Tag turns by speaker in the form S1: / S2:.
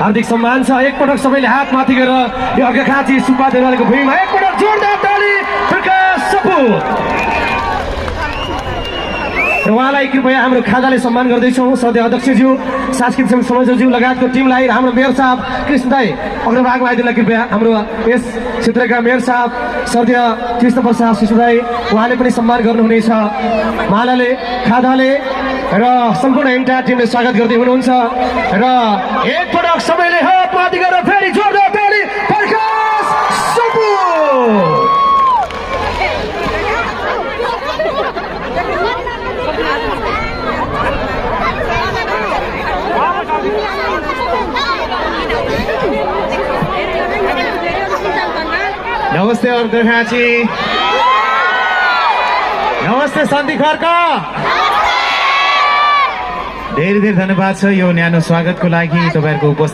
S1: हार्दिक सम्मान छ। एकपटक सबैले हात माथि गरेर यो अर्घाखाँची सुब्बा देवालको भुइँमा एकपटक जोरदार ताली प्रकाश सपुत। उहाँलाई कृपया हाम्रो खाजाले सम्मान गर्दैछौँ। सधैँ अध्यक्षज्यू, सांस्कृतिक संयोजकज्यू लगायतको टिमलाई र हाम्रो मेयर साहब कृष्ण दाई अग्रभागमा आइदिनलाई कृपया हाम्रो यस क्षेत्रका मेयर साहब सधैँ कृष्ण प्रसाद शिशु दाई उहाँले पनि सम्मान गर्नुहुनेछ। मालाले खादाले र सम्पूर्ण एन्टायर टिमले स्वागत गर्दै हुनुहुन्छ र एकपटक सबैले हात माथि गरेर फेरि जोरदार ताली प्रकाश सपुत। नमस्ते अर्घाखाँची, नमस्ते सन्धि खर्क। धेरै धेरै धन्यवाद छ यो न्यानो स्वागतको लागि। तपाईहरुको उपस्थिति